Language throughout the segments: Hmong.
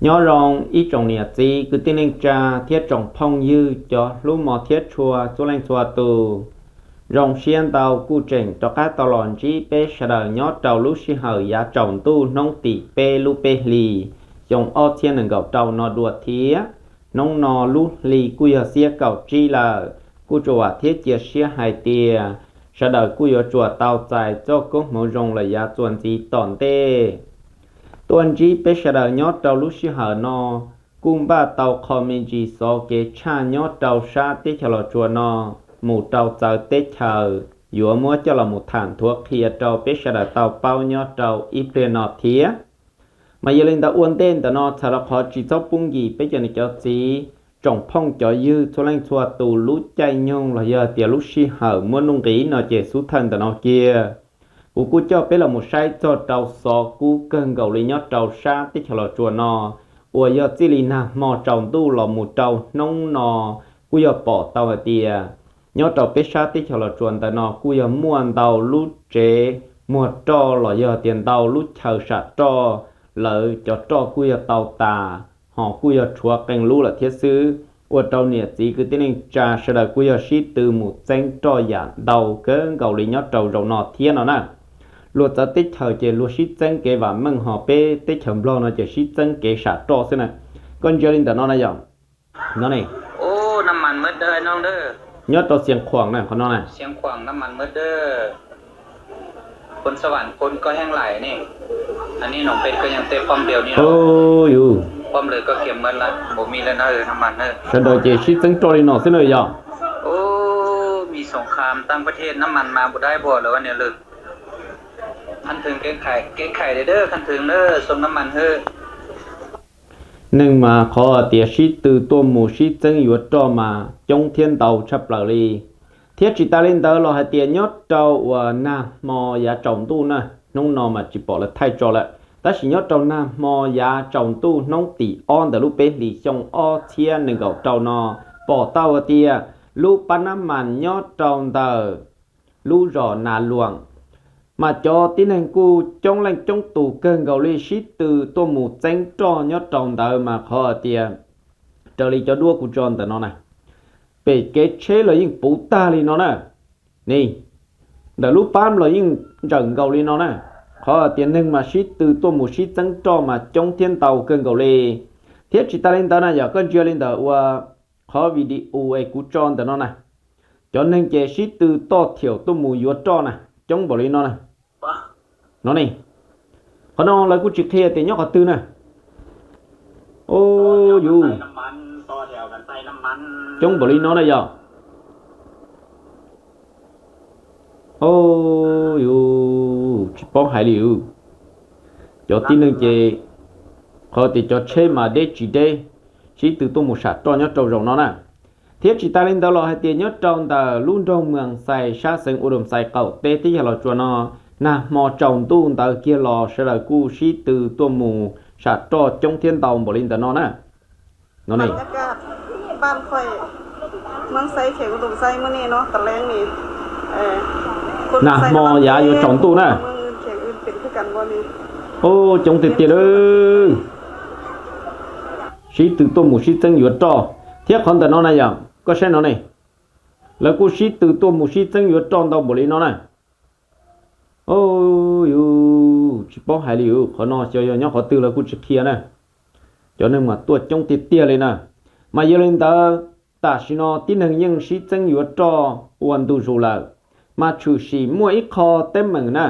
Nyob zoo ib tsoom niam txiv kwv tij neej tsa thiab tsoom phooj ywg cov hlub mos thiab tshua txhua leej txhua tus. Zoo siab ntau kuj tseem rov qab tau los ntsib peb sawv daws nyob rau lub sij hawm yav tsaus ntuj hnub tim peb lub peb hlis xyoo ob txhiab nees nkaum rau no dua thiab. Hnub no lub hli kuj yog xiab kaum tsib lawm, kuj tsuas vam thiab cia siab hais tias sawv daws kuj yuav tsuas tau txais txoj koob hmoov zoo lawm yav txuas ntxiv tom ntej. Tuaj ntsib peb sawv daws nyob rau lub sij hawm no, kuj npaj tau qho me ntsis xov kev tshaj nyob rau sab teb chaws Los Tsuas no mus rau txawv teb chaws, yuav muab coj los mus tham nthuav qhia rau peb sawv daws tau paub nyob rau ib pliag no thiab. Mas yog li ntawd ua ntej ntawm no txhawm rau qhov tsis txhob pub nkim peb cov niam cov txiv, tsoom phooj cov ywg txhua leej txhua tus lub caij nyoog los yog tias lub sij hawm muab nuj nqis no ces xub thawj ntawm no kiag, kuv kuj coj peb los mus saib txog rau xov kub kawg nkaus li nyob rau sab teb chaws Los Tsuas no, uas yog txij li nag hmo tsaus ntuj los mus rau hnub no kuj yog pom tau hais tias nyob rau peb sab teb chaws Los Tsuas ntawm no kuj yog muaj ntau lub tsev muag roj los yog tias ntau lub chaw sam roj, lawv cov roj kuj yog tau tas, ho kuj yog tshuav qee lub lawm thiab xwb. Ua rau niam txiv kwv tij neej tsa sawv daws kuj yog sib tw mus txeeb roj yam ntau kawg nkaus li nyob rau zaum no thiab no na. Luag txawv teb chaws ces luag sib txeeb kev vam meej, ho peb teb chaws Nplog no ces sib txeeb kev sam roj xwb na. Koj ntsia li ntawm no na yog no ne, nyob rau Xiav Khuam na, qhov no na. Sawv daws ces sib txeeb roj li no xwb na yog. Neeg mas qhov tias sib tw tuaj mus sib txeeb yuav roj mas coob thiab ntau tshaj plaws li. Thiab tsis tas li ntawd los hais tias nyob rau uas nag hmo yav tsaus ntuj na, hnub no mas tsis pom lawv thaij tso lawm, tab sis nyob rau nag hmo yav tsaus ntuj hnub tim ob ntawm lub peb hlis xyoo ob txhiab nees nkaum rau no, pom tau hais tias lub pab nab mas nyob rau ntawm lub zos Nas Luam, mas cov tib neeg kuj coob leej coob tus kawg nkaus li sib tw tuaj mus txeeb roj nyob rau ntawd mas qhov tias raws li cov duab kuv tso ntawm no na, pem kev tsheb los yeej puv tag li no na. Ni, ntawm lub pab los yeej ntsawm nkaus li no na. Qhov tias neeg mas sib tw tuaj mus sib txeeb roj mas coob thiab ntau kawg nkaus li. Thiab tsis tas li ntawd na yog koj ntsia li ntawm uas qhov video es kuv tso ntawm no na, cov neeg ces sib tw toj thiaum tuaj mus yuav roj na, coob npaum li no na. No ne, qhov no lawv kuj tsis qhia tias nyob qhov twg na. O, yus, coob npaum li no na yog. O, yus tsis paub hais li. Cov tib neeg ces qhov tias cov tsheb mas deb tsis deb, sib tw tuaj mus sam roj nyob rau zaum no na. Thiab tsis tas li ntawd los hais tias nyob rau ntawm lub nroog Mws Xais sab xeev Ua Dum Xais qaum teb teb chaws Los Tsuas no, nag hmo tsaus ntuj ntawd kiag los sawv daws kuj sib tw tuaj mus sam roj coob thiab ntau npaum li ntawm no na. No ne, nag hmo yav yuav tsaus ntuj na. O, coob tiag tiag lawm. Sib tw tuaj mus sib txeeb yuav roj. Thiab qhov ntawm no na yog koj saib no ne, lawv kuj sib tw tuaj mus sib txeeb yuav roj ntau npaum li no na. O, yus tsis paub hais li, qhov no xyov yog nyob qhov twg lawv kuj tsis qhia na. Cov neeg mas tuaj coob tiag tiag li na. Mas yog li ntawd, tam sim no tib neeg yeej sib txeeb yuav roj ua ntu zus lawm, mas tshwm sim muaj ib qho teeb meem na,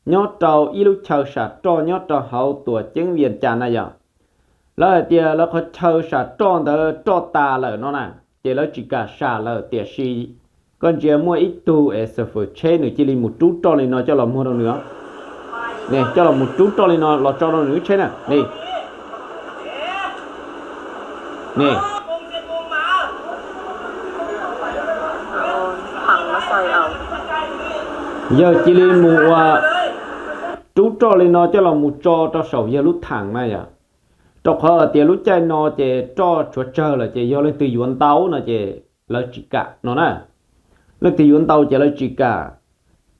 nyob rau ib lub chaw sam roj nyob rau hauv tuam ceeb Vias Cas na yom. Lawv hais tias lawv qhov chaw sam roj ntawd roj tas lawm no na, ces lawv tsis kam sam lawm tiam sis koj ntsia muaj ib tug es xav fwm tsheb nws cia li mus rub roj li no coj los muag rau nws, coj los mus rub roj li no los tso rau nws lub tsheb na. Ne, yawg cia li mus ua rub roj li no coj los mus tso rau saum yawg lub thaam na yom. Rau qhov tias lub caij no ces roj tshuav tsawg lawm ces yog leej twg yuav ntau no ces lawv tsis kam no na. Leej twg yuav ntau ces lawv tsis kam,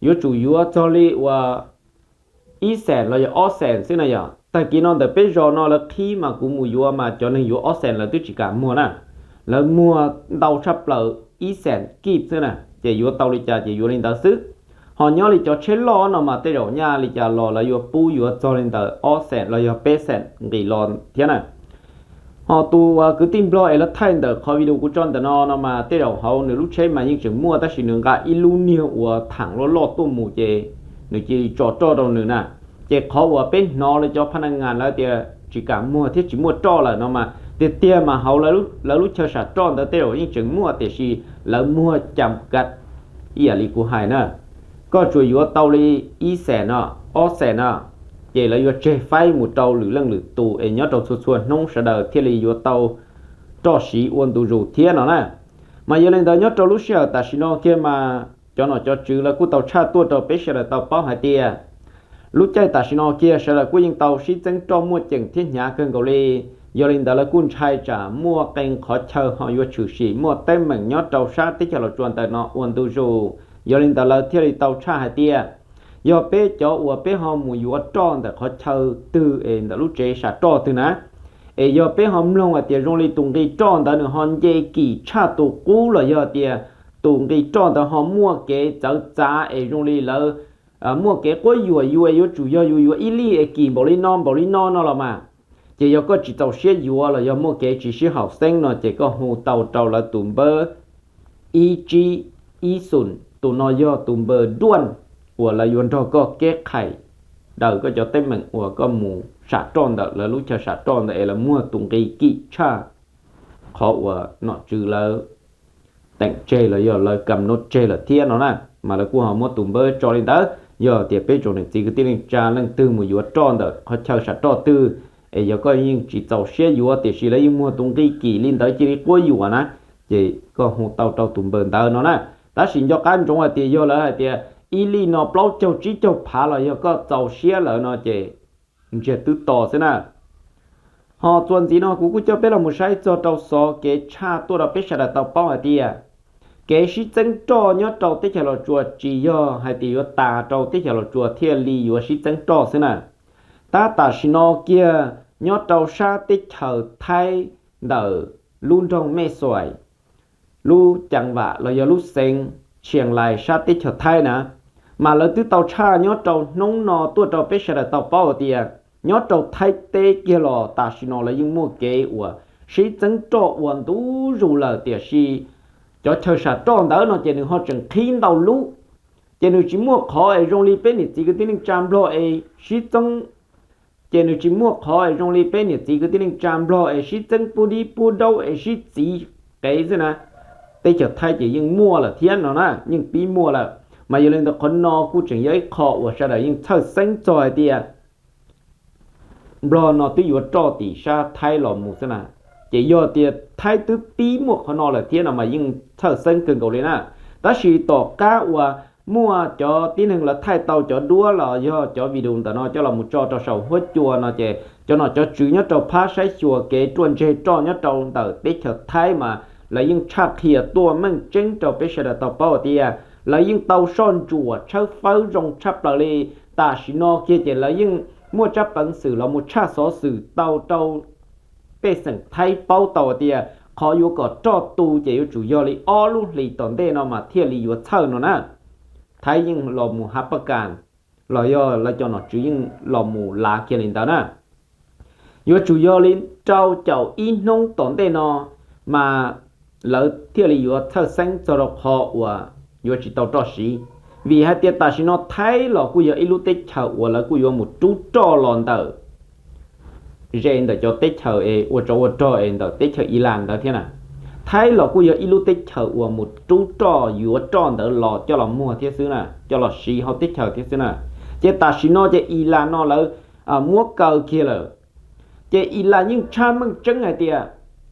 yuav tsum yuav txog li uas ib xees los yog ob xees xwb na yom. Tag kis no ntawm peb zos no lawv qhib mas kuv mus yuav mas cov neeg yuav ob xees lawv twb tsis kam muag na. Lawv muag ntau tshaj plaws ib xees kib xwb na, ces yuav tau li cas ces yuav li ntawd xwb. Ho nyob li cov tsheb loj no mas tej zaum nyaj li cas los lawv yuav pub yuav txog li ntawm ob xees los yog peb xees nqis los thiab na. Ho tus kwv tij Nplog es lawv thaij ntawm qhov video kuv tso ntawm no no mas tej zaum hauv nws lub tsheb mas yeej tseem muaj tab sis nws nqa ib lub niag uas tham loj loj tuaj mus ces nws cia li tso roj rau nws na. Ces qhov uas peb hnov lawv cov pha na ngas lawv tias tsis kam muag thiab tsis muaj roj lawm no mas tiag tiag mas hauv lawv lub chaw sam roj ntawd tej zaum yeej tseem muaj tiam sis lawv muag cam kav ib yam li kuv hais na. Koj tsuas yuav tau li ib xees no, ob xees no, ces lawv yuav tseg faib mus rau lwm leej lwm tus es nyob rau txhua txhua hnub sawv daws thiaj li yuav tau roj siv ua ntu zus thiab no na. Mas yog li ntawd nyob rau lub sij hawm tam sim no kiag mas cov nom cov tswv lawv kuj tau tshaj tuaj rau peb sawv daws tau paub hais tias lub caij tam sim no kiag sawv daws kuj yeej tau sib txeeb roj muaj ceem thiab hnyav kawg nkaus li. Yog li ntawd lawv kuj ntshai tsam muaj qee qhov chaw ho yuav tshwm sim muaj teeb meem nyob rau sab teb chaws Los Tsuas ntawm no ua ntu zus, yog li ntawd lawv thiaj li tau tshaj hais tias yog peb cov uas peb ho mus yuav roj ntawm qhov chaw twg es ntawm lub tsev sam roj twg na, es yog peb ho mloog hais tias zoo li tus nqi roj ntawd nws ho nce kim tshaj tus qub los yog tias tus nqi roj ntawd ho muaj kev txawv txav es zoo li lawv muaj kev quab yuam yus es yuav tsum yog yus yuav ib lij es kim npaum li no npaum li no no los mas, ces yog koj tsis txaus siab yuav los yog muaj kev tsis sib haum xeeb no ces koj hu tau rau lawv tus npawb ib tsib ib xoom, tus no yog tus npawb duaj uas lawv yuav nrog koj keb qhais daws koj cov teeb meem uas koj mus sam roj ntawm lawv lub chaw sam roj ntawd es lawv muag tus nqi kim tshaj qhov uas nom tswv lawv teem tseg los yog lawv kam nuj tseg lawm thiab no na. Mas lawv kuj ho muab tus npawb tso li ntawd, yog tias peb tsoom niam txiv kwv tij neej tsa leej twg mus yuav roj ntawm qhov chaw sam roj twg, es yog koj yeej tsis txaus siab yuav tiam sis lawv yeej muag tus nqi kim li ntawd cia li quab yuam na, ces koj hu tau rau tus npawb ntawd no na. Tab sis nco qab ntsoov hais tias yog lawv hais tias ib lij no plaub caug tsib caug phav los yog koj txaus siab lawm no ces ntsiag twb to xwb na. Ho txuas ntxiv no kuv kuj coj peb los mus saib txog rau xov kev tshaj tuaj rau peb sawv daws tau paub hais tias kev sib txeeb roj nyob rau teb chaws Los Tsuas tsis yog hais tias yuav tas rau teb chaws Los Tsuas thiaj li yuav sib txeeb roj xwb na. Tab tam sim no kiag nyob rau sab teb chaws Thaib ntawm lub nroog Mej Xuais, lub ceev vam los yog lub xeev Tshias Lais sab teb chaws Thaib na, mas lawv twb tau tshaj nyob rau hnub no tuaj rau peb sawv daws tau paub hais tias nyob rau Thaib teb kiag los tam sim no lawv yeej muaj kev uas sib txeeb roj ua ntu zus lawm tiam sis cov chaw sam roj ntawd no ces nws ho tseem qhib ntau lub. Ces nws tsis muaj qhov es zoo li peb niam txiv kwv tij neej tsa Nplog es sib txeeb, ces nws tsis muaj qhov es zoo li peb niam txiv kwv tij neej tsa Nplog es sib txeeb pub dib pub daub es sib txiv qev xwb na. Teb chaws Thaib ces yeej muaj lawm thiab no na, yeej pib muaj lawm. Mas yog li ntawd qhov no kuj tseem yog ib qho uas sawv daws yeej txhawj xeeb txog hais tias Nplog no twb yuav roj tim sab Thaib los mus xwb na. Ces yog tias Thaib twb pib muaj qhov no lawm thiab no mas yeej txhawj xeeb kawg nkaus li na. Tab sis tom qab uas muaj cov tib neeg lawv thaij tau cov duab los yog cov video ntawm no coj los mus tso rau saum huab cua no ces cov nom cov tswv nyob rau phab saib xyuas kev ruaj ntseg roj nyob rau ntawm teb chaws Thaib mas lawv yeej tshaj qhia tuaj meej tseeb rau peb sawv daws tau paub tias lawv yeej tau soj ntsuam tshawb fawb zoo tshaj plaws li. Tam sim no kiag ces lawv yeej muaj tsab peev xwm los mus tshaj xov xwm tau rau pej xeem Thaib paub tau tias qhov yuav kom roj tu ces yuav tsum yog li ob lub hlis tom ntej no mas thiaj li yuav txhawj no na. Thaib yeej los mus hav paj kas los yog lawv cov nom tswv yeej los mus lav kiag li ntawd na. Yuav tsum yog li rau caum ib hnub tom ntej no mas lawv thiaj li yuav txhawj xeeb txog rau qhov uas yuav tsis tau roj siv. Vim hais tias tam sim no Thaib los kuj yog ib lub teb chaws uas lawv kuj yuav mus rub roj los ntawm ze ntawm cov teb chaws es ua tsov ua rog es ntawm teb chaws Ilas ntawd thiab na. Thaib los kuj yog ib lub teb chaws uas mus rub roj yuav roj ntawd los coj los muag thiab xwb na, coj los siv hauv teb chaws thiab xwb na. Ces tam sim no ces Ilas no lawv muab kaw kiag lawm. Ces Ilas yeej tshaj meej tseeb hais tias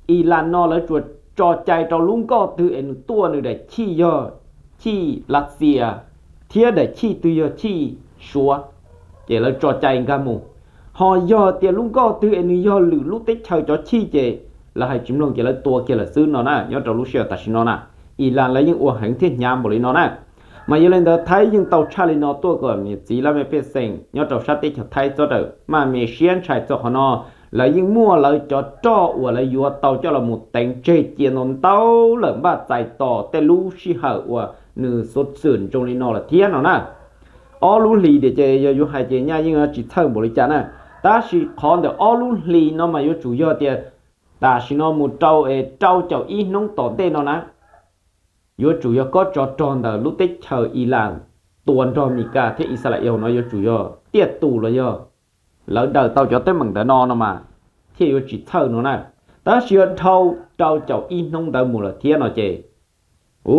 Ilas no lawv tsuas tso cai rau lub nkoj twg es nws tuaj nws daim chij yog chij Lav Xias thiab daim chij twg yog chij Suav, ces lawv tso cai nkag mus. Ho yog tias lub nkoj twg es nws yog lwm lub teb chaws cov chij ces lawv hais tsis mloog ces lawv tua kiag lawm xwb no na. Nyob rau lub sij hawm tam sim no na, Ilas lawv yeej ua heev thiab hnyav npaum li no na. Mas yog li ntawd Thaib yeej tau tshaj li no tuaj kom niam txiv laj mej pej xeem nyob rau sab teb chaws Thaib txhob rawm maj me siab ntshai txog qhov no. Lawv yeej muaj lawv cov roj uas lawv yuav tau coj los mus teev tseg cia ntau ntau lawm, npaj txais tos tej lub sij hawm uas nws xuv xwm zoo li no lawm thiab no na. Ob lub hlis tias ces yog yuav hais ces nyaj yeej tsis txhawj npaum li cas na. Tab sis qhov ntawm ob lub hlis no mas yuav tsum yog tias tam sim no mus rau es rau caum ib hnub tom ntej no na, yuav tsum yog kob tsov rog ntawm lub teb chaws Iran tua nrog Mis Kas thiab Ixalayees no yuav tsum yog tiaj tus los yog lawv daws tau cov teeb meem ntawm no no mas thiaj yuav tsis txhawj no na. Tab sis yog dhau rau caum ib hnub ntawd mus lawm thiab no ces, u,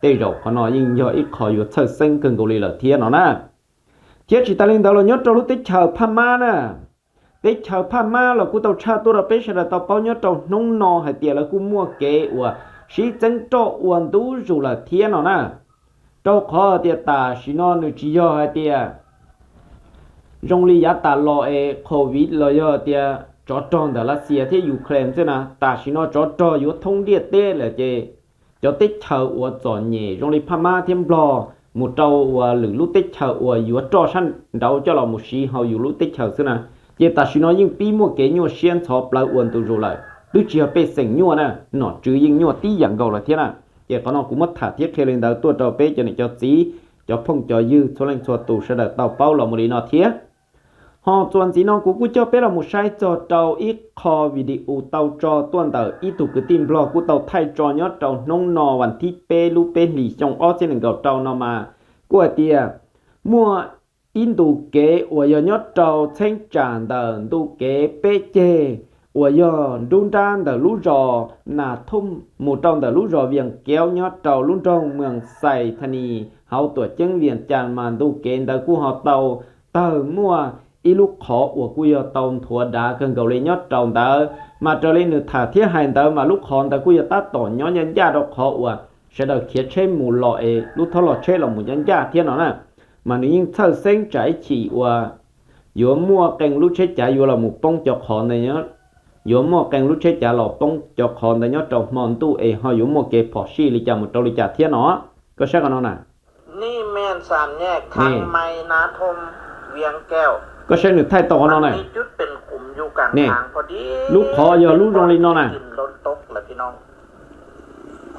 tej zaum qhov no yeej yog ib qho yuav txhawj xeeb kawg nkaus li lawm thiab no na. Thiab tsis tas li ntawd los nyob rau lub teb chaws Phaj Mab na, teb chaws Phaj Mab los kuj tau tshaj tuaj rau peb sawv daws tau paub nyob rau hnub no hais tias lawv kuj muaj kev uas sib txeeb roj ua ntu zus lawm thiab no na. Rau qhov tias tam sim no nws tsis yog hais tias zoo li yav tas los es COVID los yog tias tsov rog ntawm Lav Xias thiab Ukraine xwb na, tam sim no tsov rog yuav thoob ntiaj teb lawm ces cov teb chaws uas txom nyem zoo li Phaj Mab thiab Nplog mus rau uas lwm lub teb chaws uas yuav roj sab nraud coj los mus siv hauv yus lub teb chaws xwb na, ces tam sim no yeej pib muaj kev nyuaj siab ntxhov plawv ua ntu zus lawm, twb tsis yog pej xeem nyuaj na, nom tswv yeej nyuaj tib yam nkaus lawm thiab na. Ces qhov no kuv muab tham thiab qhia li ntawd tuaj rau peb cov niam cov txiv, cov phooj cov ywg txhua leej txhua tus sawv daws tau paub los mus li no thiab. Ho txuas ntxiv no kuv kuj coj peb los mus saib txog rau ib qho video tau tso tuaj ntawm ib tug kwv tij Nplog kuj tau thaij tso nyob rau hnub no vas thib peb lub peb hlis xyoo ob txhiab nees nkaum rau no mas kuj hais tias muaj ib ntu kev uas yog nyob rau txheeb tsam ntawm ntu kev peb ceg uas yog nruab nrab ntawm lub zos Nas Thoj mus rau ntawm lub zos Vias Keub nyob rau lub nroog Mees Xais Thas Nis hauv tuam ceeb Vias Cas mas ntu kev ntawd kuj ho tau tawg muaj ib lub qhov uas kuj yog tau nthuav dav kawg nkaus li nyob rau ntawd. Mas raws li nws tham thiab hais ntawd mas lub qhov ntawd kuj yog tab tom nyob ncaj ncaj rau qhov uas sawv daws khiav tsheb mus los es lub thob log tsheb los mus ncaj ncaj thiab no na. Mas nws yeej txhawj xeeb tsam ib chim uas yuav muaj qee lub tsheb cav yuav los mus poob cov qhov ntawd, yuav muaj qee lub tsheb cav los poob cov qhov ntawd nyob rau hmo ntuj es ho yuav muaj kev phom sij li cas mus rau li cas thiab no. Koj saib qhov no na. Koj saib nws thaij tau qhov no na. Ne, lub qhov yog lub zoo li no na.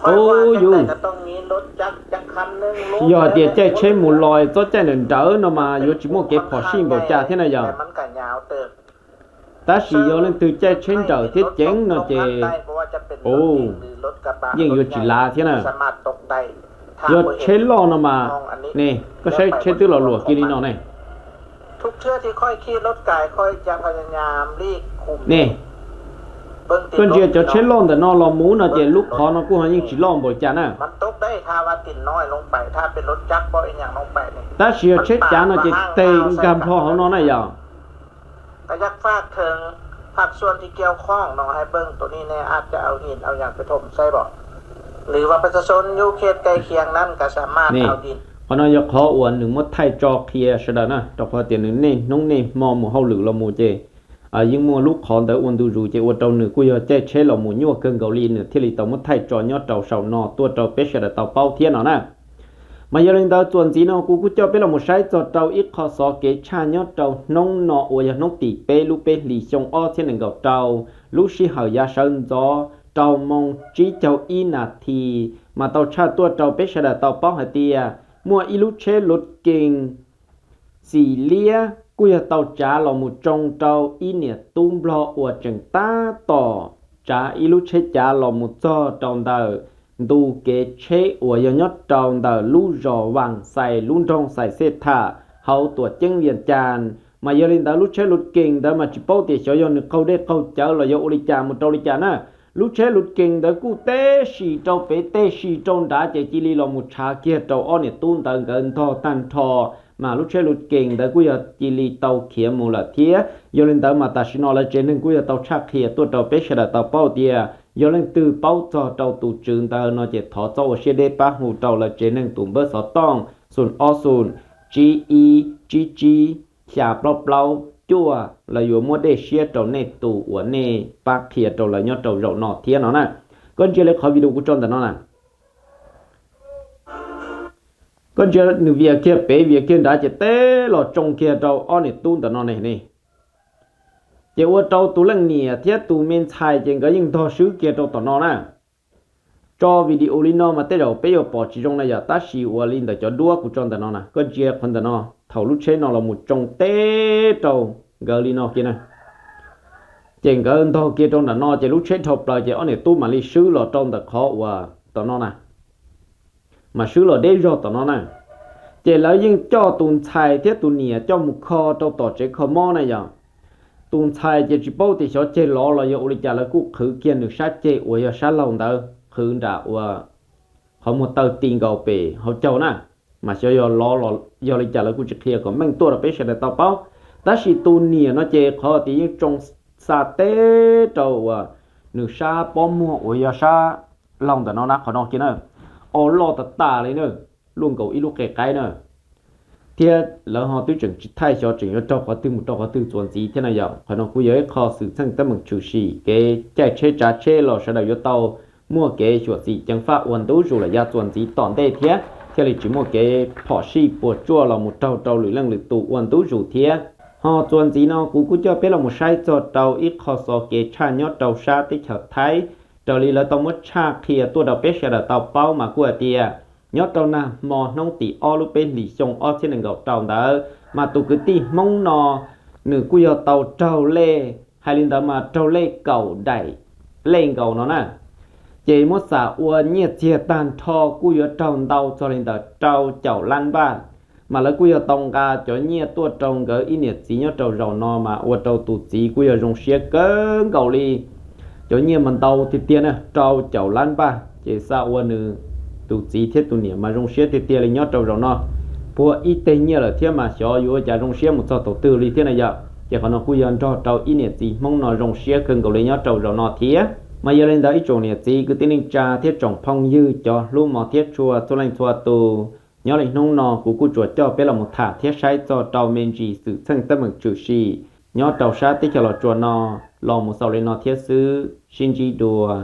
Ub, yus, yog hais tias caij tsheb mus los txhob caij nrawm nrawm no mas yuav tsis muaj kev phom sij npaum cas thiab na yog. Tab sis yog leej twg caij tsheb nrawm thiab ceev no ces, ub, yeej yuav tsis lav thiab na. Yog tsheb loj no mas, ne, koj saib tsheb twb los luam kiag li no ne. Ne, koj ntsia cov tsheb loj ntawm no los mus no ces lub qhov no kuj ho yeej tsis loj npaum cas na. Tab sis yog tsheb cav no ces tes nkag nplho hauv no na yog. Qhov no yog qhov uas nws muab thaij tso qhia sawv daws na, rau qhov tias nws niaj hnub niaj hmo mus hauj lwm los mus ces yeej muaj lub qhov ntawd ua ntu zus ces ua rau nws kuj yog caij tsheb los mus nyuaj kawg nkaus li, nws thiaj li tau muab thaij tso nyob rau saum no tuaj rau peb sawv daws tau paub thiab no na. Mas yog li ntawd txuas ntxiv no kuv kuj coj peb los mus saib txog rau ib qho xov kev tshaj nyob rau hnub no uas yog hnub tim peb lub peb hlis xyoo ob txhiab nees nkaum rau, lub sij hawm yav sawv ntxov rau moos tsib caug ib nas this mas tau tshaj tuaj rau peb sawv daws tau paub hais tias muaj ib lub tsheb luv kees xim liab kuj yog tau tsav los mus tsoo rau ib niam tub nplog uas tseem tab tom tsav ib lub tsheb cav los mus txog rau ntawm ntu kev tsheb uas yog nyob rau ntawm lub zos Vas Xais lub nroog Xais Xej Tham hauv tuam ceeb Vias Cas. Mas yog li ntawd lub tsheb luv kees ntawd mas tsis paub tias xyov yog nws qaug dej qaug cawv los yog ua li cas mus rau li cas na. Lub tsheb luv kees ntawd kuj teb si rau pem teb si rau nrad ces cia li los mus tshav kiag rau ob niam tub ntawd nkawd ntog tag nrho, mas lub tsheb luv kees ntawd kuj yog cia li tau khiav mus lawm thiab. Yog li ntawd mas tam sim no lawv tsev neeg kuj yog tau tshaj qhia tuaj rau peb sawv daws tau paub tias yog leej twg paub txog rau tus tswv ntawd no ces thov txhob ua siab deb pab hu rau lawv tsev neeg tus npawb xov tooj xoom ob xoom tsib ib tsib tsib xya plaub plaub cuaj, lawv yuav muab dej siab rau nej tus uas nej pab qhia rau lawv nyob rau zaum no thiab no na. Koj ntsia li qhov video kuv tso ntawm no na. Koj ntsia nws vias kiag pem vias kiag nrad ces teb los tsoo kiag rau ob niam tub ntawm no ne ne. Ces ua rau tus leej niam thiab tus me ntxhais ces nkawd yeej ntog swb kiag rau tom no na. Tso video li no mas tej zaum peb yuav pom tsis zoo na yom, tab sis ua li ntawm cov duab kuv tso ntawm no na, koj ntsia qhov ntawm no, thaum lub tsheb no los mus tsoo teb rau nkawd li no kiag na. Ces nkawd ntog kiag rau nram no ces lub tsheb dhau plaws ces ob niam tub mam li swb los rau ntawm qhov uas tom no na, mas swb los deb zog tom no na. Ces lawv yeej coj tus ntxhais thiab tus niam coj mus kho rau tom tsev kho mob na yom. Tus ntxhais ces tsis paub tias xyov ceg lov los yog ua li cas lawv kuj qhwv kiag nws sab ceg uas yog sab laug ntawd qhwv nram uas qhov muag taw ti nkaus pem hauv caug na, mas xyov yog lov los yog li cas lawv kuj tsis qhia kom meej tuaj rau peb sawv daws tau paub. Tab sis tus niam no ces qhov tias yeej tsoo xa teb rau uas nws sab pob muag uas yog sab laug ntawm no na, qhov no kiag na, o loj tas tas li na, luaj nkaus ib lub qe qaib na. Thiab lawv ho twb tseem tsis thaij xyov tseem yuav raug qhov twg mus rau qhov twg txuas ntxiv thiab na yom. Qhov no kuj yog ib qho xwm txheej teeb meem tshwm sim kev caij tsheb tsav tsheb los sawv daws yuav tau muaj kev xyuam xim ceev faj ua ntu zus lawm yav txuas ntxiv tom ntej thiab thiaj li tsis muaj kev phom sij puas tsuaj los mus raug rau lwm leej lwm tus ua ntu zus thiab. Ho txuas ntxiv no kuv kuj coj peb los mus saib txog rau ib qho xov kev tshaj nyob rau sab teb chaws Thaib, raws li lawv tau muab tshaj qhia tuaj rau peb sawv daws tau paub mas kuj hais tias nyob rau nag hmo hnub tim ob lub peb hlis xyoo ob txhiab nees nkaum rau ntawd mas tus kwv tij Hmoob no nws kuj yog tau raug lej, hais li ntawd mas raug lej kaum daim lej nkaus no na. Ces muab xam ua nyiaj txiag tag nrho kuj yuav raug ntau txog li ntawm rau caum lab npaj, mas lawv kuj yog tau nqa cov nyiaj tuaj rau nkawd ib niam txiv nyob rau zaum no mas ua rau tus txiv kuj yog zoo siab kawg nkaus li. Cov nyiaj mas ntau tiag tiag na, rau caum lab npaj ces xa ua nws tus txiv thiab tus niam mas zoo siab tiag tiag li nyob rau zaum no. Puag ib teg nyiaj lawm thiab mas xyov yuav ua cas zoo siab mus txog thaum twg li thiab na yom. Ces qhov no kuj yog nrog rau ib niam txiv Hmoob no zoo siab kawg nkaus li nyob rau zaum no thiab. Mas yog li ntawd ib tsoom niam txiv kwv tij neej tsa thiab tsoom phooj ywg cov hlub mos thiab tshua txhua leej txhua tus, nyob li hnub no kuv kuj tsuas coj peb los mus tham thiab saib txog rau me ntsis xwm txheej teeb meem tshwm sim nyob rau sab teb chaws Los Tsuas no los mus xaus li no thiab xwb, sib ntsib dua.